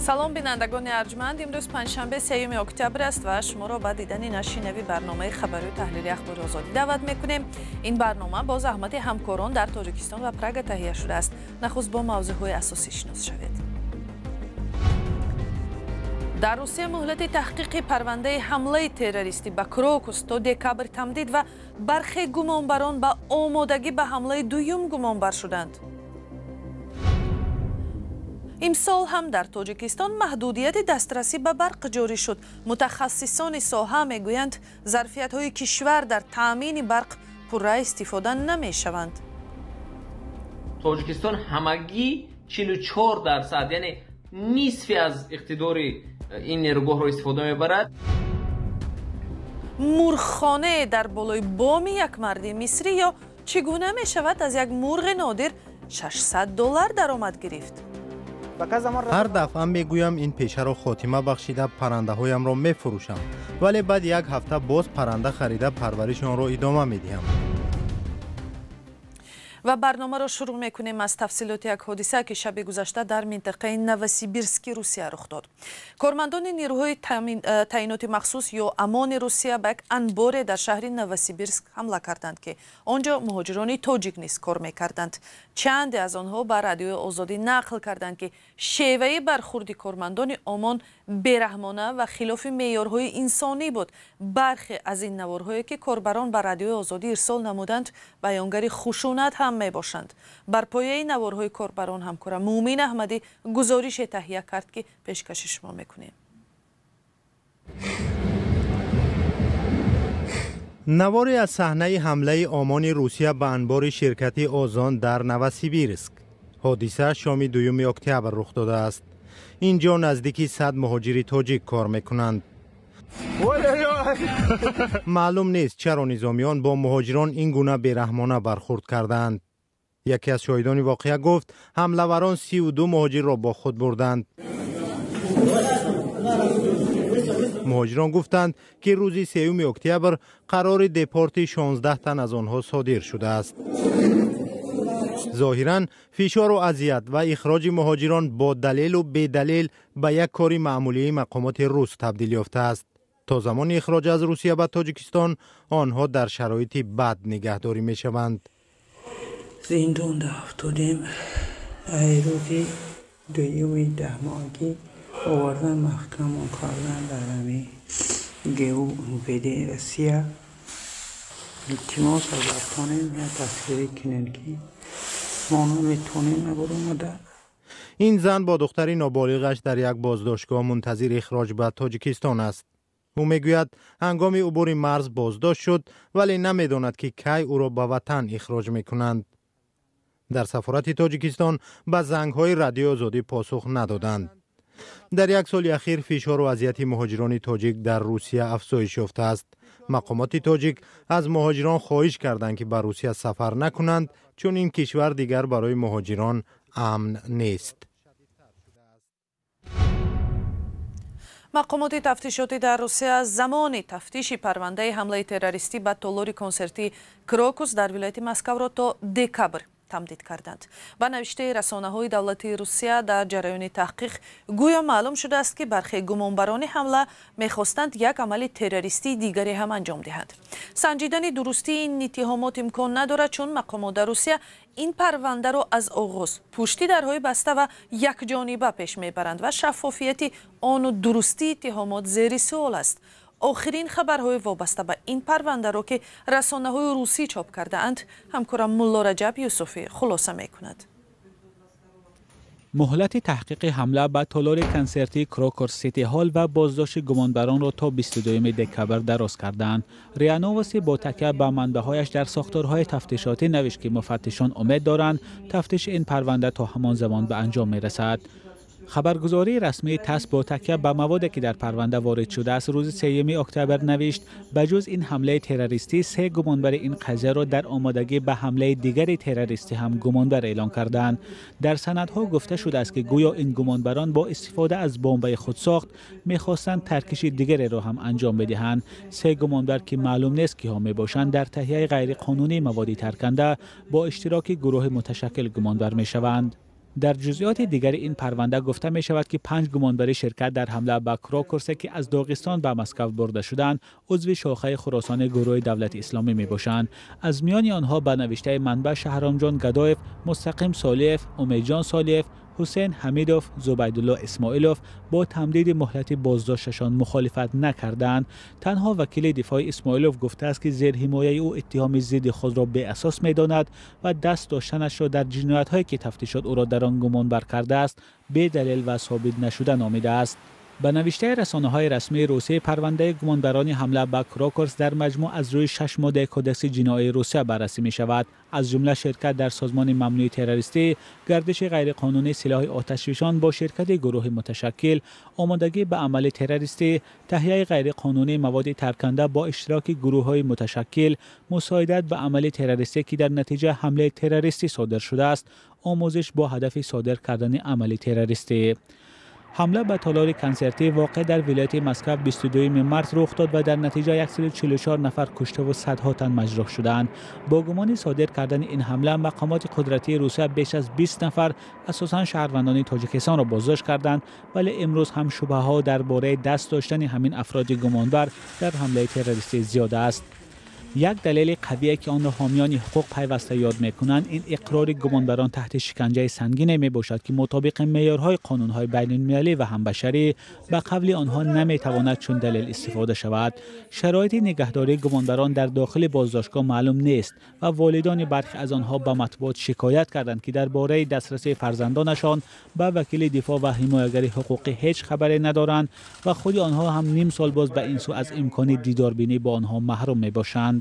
Салом, бинандагони арҷманд. Имрӯз панҷшанбе, 3 октябр аст ва шуморо ба дидани нашри нави барномаи хабарию таҳлили Ахбори Озодӣ даъват мекунем. Ин барнома бо заҳмати ҳамкорон дар Тоҷикистон ва Прага таҳия шудааст. Нахуст бо мавзӯъҳои асосӣ шинос шавед. Дар Русия муҳлати таҳқиқи парвандаи ҳамлаи террористӣ ба Крокус то декабр тамдид ва бархе гумонбарон ба омодагӣ ба ҳамлаи дуюм гумонбар шуданд. Имсол ҳам дар Тоҷикистон маҳдудияти дастрасӣ ба барқ ҷорӣ шуд. Мутахассисони соҳа мегӯянд, зарфиятҳои кишвар дар таъмини барқ пурра истифода намешаванд. Тоҷикистон ҳамагӣ 44%, яъне нисфи аз иқтидори ин нерӯгоҳро истифода мебарад. Мурғхонае дар болои боми як марди мисрӣ ё чӣ гуна мешавад аз як мурғи нодир $600 даромад гирифт? Ҳар дафъа мегӯям, ин пешаро хотима бахшида, паррандаҳоямро мефурӯшам, вале баъд як ҳафта боз парранда харида, парваришонро идома медиҳам. Ва барномаро шурӯъ мекунем аз тафсилоти як ҳодиса, ки шаби гузашта дар минтақаи Новосибирски Русия рух дод. Кормандони нерӯҳои таъиноти махсус ё ОМОНи Русия ба як анборе дар шаҳри Новосибирск ҳамла карданд, ки он ҷо муҳоҷирони тоҷик низ кор мекарданд. Чанде аз онҳо ба Радиои Озодӣ нақл карданд, ки шеваи бархурди кормандони ОМОН бераҳмона ва хилофи меъёрҳои инсонӣ буд. Бархе аз ин наворҳое, ки корбарон ба Радиои Озодӣ ирсол намуданд, баёнгари хушунат ҳам мебошанд. Бар пояи наворҳои корбарон ҳамкора Муъмин Аҳмадӣ гузорише таҳия кард, ки пешкаши шумо мекунем. Наворе аз саҳнаи ҳамлаи ОМОНи Русия ба анбори ширкати Озон дар Новосибирск. Ҳодиса шоми 2 октябр рух додааст. Ин ҷо наздики 100 муҳоҷири тоҷик кор мекунанд. Маълум нест, чаро низомиён бо муҳоҷирон ин гуна бераҳмона бархурд кардаанд. Яке аз шоҳидони воқеа гуфт, ҳамлаварон 32 муҳоҷирро бо худ бурданд. Муҳоҷирон гуфтанд, ки рӯзи 3 октябр қарори депорти 16 тан аз онҳо содир шудааст. Зоҳиран, фишору азият ва ихроҷи муҳоҷирон бо далелу бедалел ба як кори маъмулии мақомоти рус табдил ёфтааст. То замони ихроҷ аз Русия ба Тоҷикистон онҳо дар шароити бад нигаҳдорӣ мешаванд. Зиндон дафтодем. Ай рӯзи дуюми даҳмоҳагӣ овардан, маҳкамон кардан дар ҳами ГУ МВД Россия. Илтимос, агар тонем, як тасвирӣ кунем, ки мо наметонем набаромада. Ин зан бо духтари ноболиғаш дар як боздоштгоҳ мунтазири ихроҷ ба Тоҷикистон аст. Ӯ мегӯяд, ҳангоми убури марз боздошт шуд, вале намедонад, ки кай ӯро ба ватан ихроҷ мекунанд. Дар сафорати Тоҷикистон ба зангҳои Радиои Озодӣ посух надоданд. Дар як соли ахир фишору азияти муҳоҷирони тоҷик дар Русия афзоиш ёфтааст. Мақомоти тоҷик аз муҳоҷирон хоҳиш карданд, ки ба Русия сафар накунанд, чун ин кишвар дигар барои муҳоҷирон амн нест. Мақомоти тафтишотӣ дар Русия замони тафтиши парвандаи ҳамлаи террористӣ ба толори консертии Крокус дар вилояти Москавро то декабр тамдид карданд. Ба навиштаи расонаҳои давлатии Русия, дар ҷараёни таҳқиқ гӯё маълум шудааст, ки бархе гумонбарони ҳамла мехостанд як амали террористии дигаре ҳам анҷом диҳанд. Санҷидани дурустии ин иттиҳомот имкон надорад, чун мақомот дар Русия ин парвандаро аз оғоз пушти дарҳои баста ва якҷониба пеш мебаранд ва шаффофияти ону дурустии иттиҳомот зери суол аст. Охирин хабарҳои вобаста ба ин парвандаро, ки расонаҳои русӣ чоп кардаанд, ҳамкорам Мулло Раҷаб Юсуфӣ хулоса мекунад. Муҳлати таҳқиқи ҳамла ба толори консертии Крокус Сити Ҳол ва боздошти гумонбаронро то 22 декабр дароз карданд. РИА Новости бо такя ба манбаъҳояш дар сохторҳои тафтишотӣ навишт, ки муфаттишон умед доранд, тафтиши ин парванда то ҳамон замон ба анҷом мерасад. Хабаргузории расмии ТАСС бо такя ба маводе, ки дар парванда ворид шудааст, рӯзи 3 октябр навишт, ба ҷуз ин ҳамлаи террористӣ, се гумонбари ин қазияро дар омодагӣ ба ҳамлаи дигари террористӣ ҳам гумонбар эълон карданд. Дар санадҳо гуфта шудааст, ки гӯё ин гумонбарон бо истифода аз бомбаи худсохт мехостанд таркиши дигареро ҳам анҷом бидиҳанд. Се гумонбар, ки маълум нест киҳо мебошанд, дар таҳияи ғайриқонунии маводи тарканда бо иштироки гурӯҳи муташаккил гумонбар мешаванд. Дар ҷузъиёти дигари ин парванда гуфта мешавад, ки 5 гумонбари ширкат дар ҳамла ба Крокурсе, ки аз Доғистон ба Москва бурда шуданд, узви шохаи Хуросони гурӯҳи Давлати Исломӣ мебошанд. Аз миёни онҳо ба навиштаи манбаъ Шаҳромҷон Гадоев, Мустақим Солиев, Умедҷон Солиев, Ҳусейн Ҳамидов, Зубайдулло Исмоилов бо тамдиди муҳлати боздошташон мухолифат накарданд. Танҳо вакили дифои Исмоилов гуфтааст, ки зерҳимояи ӯ иттиҳоми зидди худро беасос медонад ва даст доштанашро дар ҷиноятҳое, ки тафтишот ӯро дар он гумонбар кардааст, бедалел ва собит нашуда номидааст. Ба навиштаи расонаҳои расмии Русия, парвандаи гумонбарони ҳамла ба Крокурс дар маҷмӯъ аз рӯи 6 моддаи Кодекси ҷиноии Русия баррасӣ мешавад. Аз ҷумла ширкат дар созмони мамнӯи террористӣ, гардиши ғайриқонунии силоҳи оташфишон бо ширкати гурӯҳи муташаккил, омодагӣ ба амали террористӣ, таҳияи ғайриқонунии маводи тарканда бо иштироки гурӯҳҳои муташаккил, мусоидат ба амали террористӣ, ки дар натиҷа ҳамлаи террористӣ содир шудааст, омӯзиш бо ҳадафи содир кардани амали террористӣ. Ҳамла ба толори консертӣ воқеъ дар вилояти Москва 22 март рух дод ва дар натиҷа 144 нафар кушта ва садҳо тан маҷрӯҳ шуданд. Бо гумони содир кардани ин ҳамла мақомоти қудратии Русия беш аз 20 нафар, асосан шаҳрвандони Тоҷикистонро боздошт карданд, вале имрӯз ҳам шубҳаҳо дар бораи даст доштани ҳамин афроди гумонбар дар ҳамлаи террористӣ зиёд аст. Як далели қавие, ки онро ҳомиёни ҳуқуқ пайваста ёд мекунанд, ин иқрори гумонбарон таҳти шиканҷаи сангине мебошад, ки мутобиқи меъёрҳои қонунҳои байналмилалӣ ва ҳамбашарӣ ба қавли онҳо наметавонад чун далел истифода шавад. Шароити нигаҳдории гумонбарон дар дохили боздоштгоҳ маълум нест ва волидони бархе аз онҳо ба матбуот шикоят карданд, ки дар бораи дастрасии фарзандонашон ба вакили дифоъ ва ҳимоягари ҳуқуқӣ ҳеҷ хабаре надоранд ва худи онҳо ҳам ним сол боз ба ин сӯ аз имкони дидорбинӣ бо онҳо маҳрум мебошанд.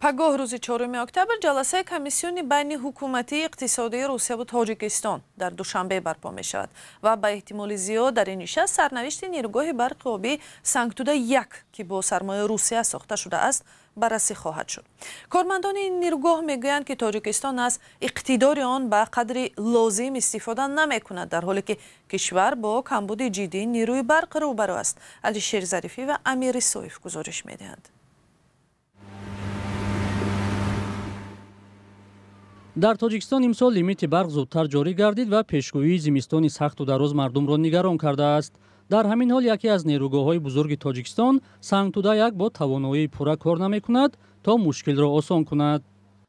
Пагоҳ рӯзи 4 октябр ҷаласаи комиссиони байни ҳукуматии иқтисодии Русия ва Тоҷикистон дар Душанбе барпо мешавад ва ба эҳтимоли зиёд дар ин нишаст сарнавишти нерӯгоҳи барқи обии Сангтуда 1, ки бо сармояи Русия сохта шудааст, баррасӣ хоҳад шуд. Кормандони ин нерӯгоҳ мегӯянд, ки Тоҷикистон аз иқтидори он ба қадри лозим истифода намекунад, дар ҳоле ки кишвар бо камбуди ҷиддии нерӯи барқ рӯбарӯ аст. Алишер Зарифӣ ва Амир Исоев гузориш медиҳанд. Дар Тоҷикистон имсол лимити барқ зудтар ҷорӣ гардид ва пешгӯии зимистони сахту дароз мардумро нигарон кардааст. Дар ҳамин ҳол яке аз нерӯгоҳҳои бузурги Тоҷикистон Сангтуда 1 бо тавоноии пурра кор намекунад, то мушкилро осон кунад.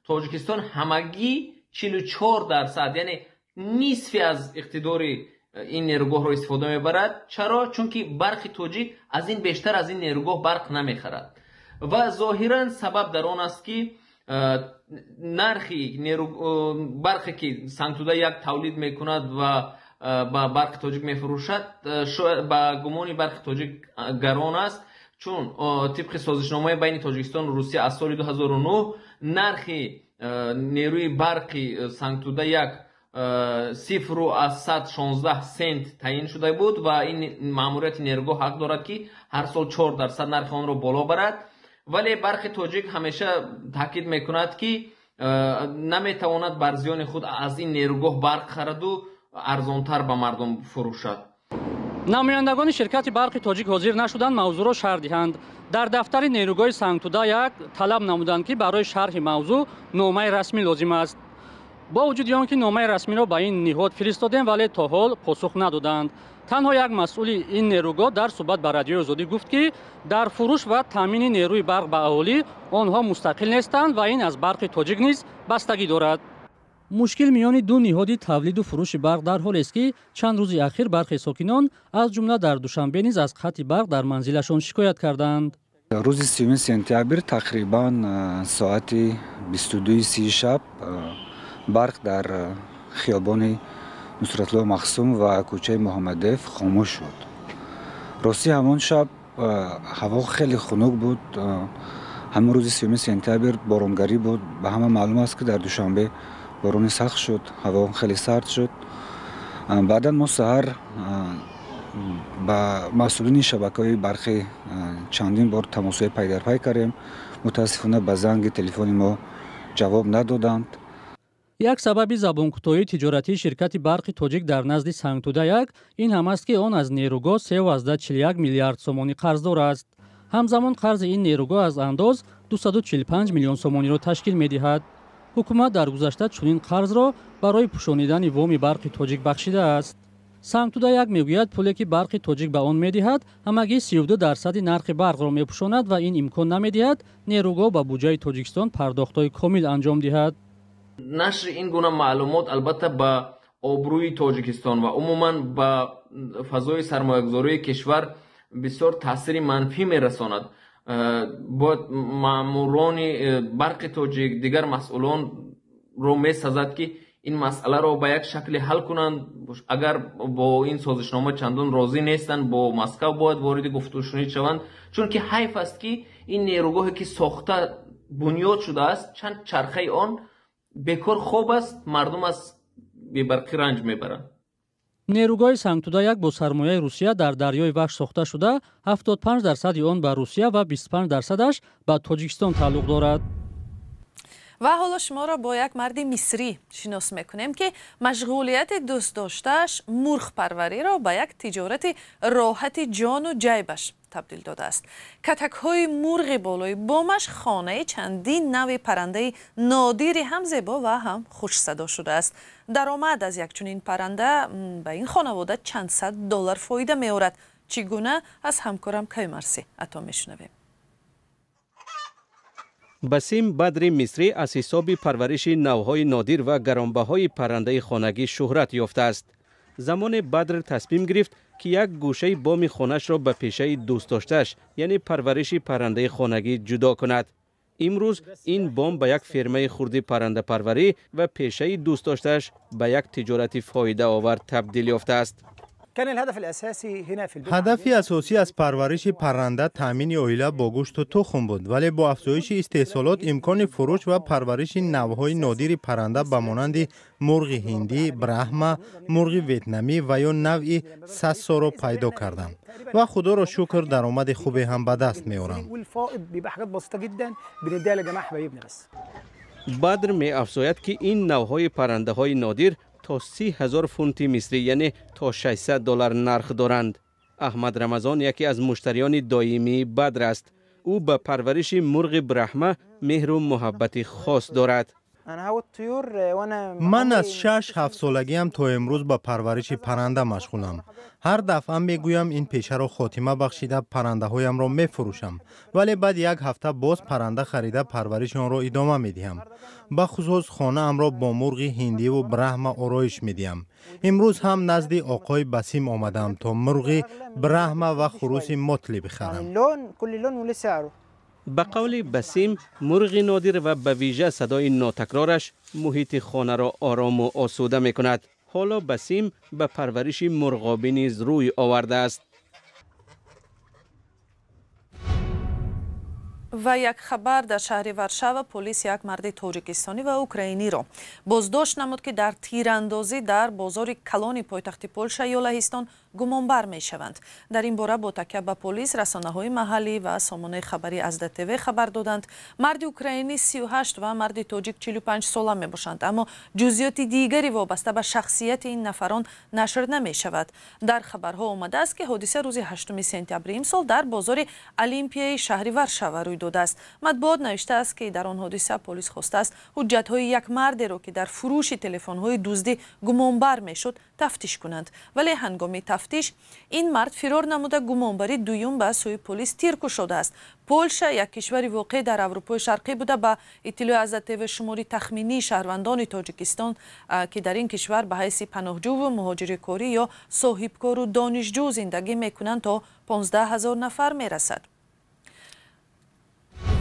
Тоҷикистон ҳамагӣ 44%, яъне нисфи аз иқтидори ин нерӯгоҳро истифода мебарад. Чаро? Чунки барқи тоҷик аз ин бештар аз ин нерӯгоҳ барқ намехарад ва зоҳиран сабаб дар он аст, ки нархи барқе, ки Сангтуда 1 тавлид мекунад ва ба барқи тоҷик мефурӯшад, ба гумони барқи тоҷик гарон аст, чун тибқи созишномаи байни Тоҷикистону Русия аз соли 2009 нархи нерӯи барқи Сангтуда 1 0,16 сент таъин шуда буд ва ин маъмурияти нерӯгоҳ ҳақ дорад, ки ҳар сол 4% нархи онро боло барад. Вале барқи тоҷик ҳамеша таъкид мекунад, ки наметавонад бар зиёни худ аз ин нерӯгоҳ барқ хараду арзонтар ба мардум фурӯшад. Намояндагони ширкати барқи тоҷик ҳозир нашуданд мавзӯъро шарҳ диҳанд. Дар дафтари нерӯгоҳи Сангтуда 1 талаб намуданд, ки барои шарҳи мавзӯъ номаи расмӣ лозим аст. Бо вуҷуди он ки номаи расмиро ба ин ниҳод фиристодем, вале то ҳол посух надоданд. Танҳо як масъули ин нерӯгоҳ дар суҳбат ба Радиои Озодӣ гуфт, ки дар фурӯш ва таъмини нерӯи барқ ба аҳолӣ онҳо мустақил нестанд ва ин аз барқи тоҷик низ бастагӣ дорад. Мушкил миёни ду ниҳоди тавлиду фурӯши барқ дар ҳолест, ки чанд рӯзи ахир бархе сокинон, аз ҷумла дар Душанбе низ, аз қатъи барқ дар манзилашон шикоят карданд. Рӯзи 3 сентябр тақрибан соати 22:30 шаб барқ дар хиёбони Нусратулло Махсум ва кӯчаи Муҳаммадев хомӯш шуд. Ростӣ, ҳамон шаб ҳаво хеле хунук буд. Ҳамон рӯзи 3 сентябр боронгарӣ буд. Ба ҳама маълум аст, ки дар Душанбе борони сахт шуд, ҳаво хеле сард шуд. Баъдан мо саҳар ба масъулини шабакаҳои барқӣ чандин бор тамосҳои пайдарпай кардем. Мутаассифона, ба занги телефони мо ҷавоб надоданд. Як сабаби забонкӯтоҳии тиҷоратии ширкати барқи тоҷик дар назди Сангтуда 1 ин ҳам аст, ки он аз нерӯгоҳ 3,41 миллиард сомонӣ қарздор аст. Ҳамзамон қарзи ин нерӯгоҳ аз андоз 245 миллион сомониро ташкил медиҳад. Ҳукумат дар гузашта чунин қарзро барои пӯшонидани воми барқи тоҷик бахшидааст. Сангтуда 1 мегӯяд, пуле ки барқи тоҷик ба он медиҳад, ҳамагӣ 32% нархи барқро мепӯшонад ва ин имкон намедиҳад нерӯгоҳ ба буҷаи Тоҷикистон пардохтҳои комил анҷом диҳад. Нашри ин гуна маълумот албатта ба обрӯи Тоҷикистон ва умуман ба фазои сармоягузории кишвар бисёр таъсири манфӣ мерасонад. Бояд маъмурони барқи тоҷик, дигар масъулонро месазад, ки ин масъаларо ба як шакле ҳал кунанд. Агар бо ин созишнома чандон розӣ нестанд, бо Москав бояд вориди гуфтушунид шаванд, чунки ҳайф аст, ки ин нерӯгоҳе ки сохта бунёд шудааст, чанд чархаи он бекор хоб аст, мардум аз бебарқӣ ранҷ мебаранд. Нерӯгоҳи Сангтуда 1 бо сармояи Русия дар дарёи Вахш сохта шуда, 75% он ба Русия ва 25%-аш ба Тоҷикистон тааллуқ дорад. Ва ҳоло шуморо бо як марди мисрӣ шинос мекунем, ки машғулияти дӯстдоштааш мурғпарвариро ба як тиҷорати роҳати ҷону ҷайбаш табдил додааст. Катакҳои мурғи болои бомаш хонаи чандин нави паррандаи нодири ҳам зебо ва ҳам хушсадо шудааст. Даромад аз як чунин парранда ба ин хонавода чанд сад доллар фоида меорад. Чӣ гуна, аз ҳамкорам Каюмарсӣ Ато мешунавем. Басим Бадри Мисрӣ аз ҳисоби парвариши навъҳои нодир ва гаронбаҳои паррандаи хонагӣ шӯҳрат ёфтааст. Замоне Бадр тасмим гирифт, ки як гӯшаи боми хонаашро ба пешаи дӯстдоштааш, яъне парвариши паррандаи хонагӣ, ҷудо кунад. Имрӯз ин бом ба як фермаи хурди паррандапарварӣ ва пешаи дӯстдоштааш ба як тиҷорати фоидаовар табдил ёфтааст. Ҳадафи асосӣ аз парвариши парранда таъмини оила бо гӯшту тухм буд, вале бо афзоиши истеҳсолот имкони фурӯш ва парвариши навъҳои нодири парранда ба монанди мурғи ҳиндӣ, брахма, мурғи ветнамӣ ва ё навъи сассоро пайдо кардам ва худоро шукр, даромади хубе ҳам ба даст меорам. Бадр меафзояд, ки ин навъҳои паррандаҳои нодир то 30 000 фунти мисрӣ, яъне то 600 доллар нарх доранд. Аҳмад Рамазон яке аз муштариёни доимии Бадр аст. Ӯ ба парвариши мурғи брахма меҳру муҳаббати хос дорад. Ман аз 6-7 солагиам то имрӯз ба парвариши парранда машғулам. Ҳар дафъа мегӯям, ин пешаро хотима бахшида, паррандаҳоямро мефурӯшам, вале баъд як ҳафта боз парранда харида, парвариши онро идома медиҳам. Бахусус хонаамро бо мурғи ҳиндиву брахма ороиш медиҳам. Имрӯз ҳам назди оқои Басим омадаам, то мурғи брахма ва хуруси мотли бихарам. Ба қавли Басим, мурғи нодир ва ба вижа садои нотакрораш муҳити хонаро орому осуда мекунад. Ҳоло Басим ба парвариши мурғобӣ низ рӯй овардааст. Ва як хабар: дар шаҳри Варшава полис як марди тоҷикистонӣ ва украиниро боздошт намуд, ки дар тирандозӣ дар бозори калони пойтахти Полша ё Лаҳистон гумонбар мешаванд. Дар ин бора бо такя ба полис расонаҳои маҳаллӣ ва сомонаи хабарии Азда ТВ хабар доданд. Марди украинӣ 38 ва марди тоҷик 45 сола мебошанд, аммо ҷузъиёти дигари вобаста ба шахсияти ин нафарон нашр намешавад. Дар хабарҳо омадааст, ки ҳодиса рӯзи 8 сентябри имсол дар бозори Олимпияи шаҳри Варшава рӯй додааст. Матбуот навиштааст, ки дар он ҳодиса полис хостааст ҳуҷҷатҳои як мардеро, ки дар фурӯши телефонҳои дуздӣ гумонбар мешуд, тафтиш кунанд, вале ҳангоми тафтиш ин мард фирор намуда, гумонбари дуюм ба сӯи полис тир кушодааст. Полша як кишвари воқеъ дар Аврупои Шарқӣ буда, ба иттилои Азда ТВ, шумори тахминии шаҳрвандони Тоҷикистон, ки дар ин кишвар ба ҳайси паноҳҷӯву муҳоҷири корӣ ё соҳибкору донишҷӯ зиндагӣ мекунанд, то 15 ҳазор нафар мерасад.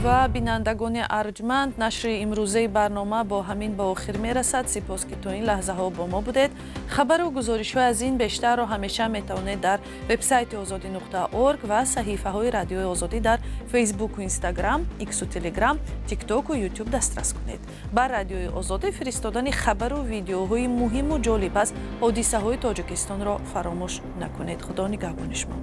Ва бинандагони арҷманд, нашри имрӯзаи барнома бо ҳамин ба охир мерасад. Сипос, ки то ин лаҳзаҳо бо мо будед. Хабару гузоришҳои аз ин бештарро ҳамеша метавонед дар вебсайти озодӣ.орг ва саҳифаҳои Радиои Озодӣ дар Фейсбуку Инстаграм, Иксу Телеграм, Тиктоку Ютуб дастрас кунед. Ба Радиои Озодӣ фиристодани хабару видеоҳои муҳиму ҷолиб аз ҳодисаҳои Тоҷикистонро фаромӯш накунед. Худо нигаҳбони шумо.